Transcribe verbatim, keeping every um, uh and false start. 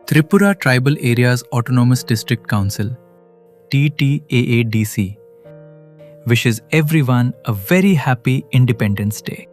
Tripura Tribal Areas Autonomous District Council, T T A A D C, wishes everyone a very happy Independence Day.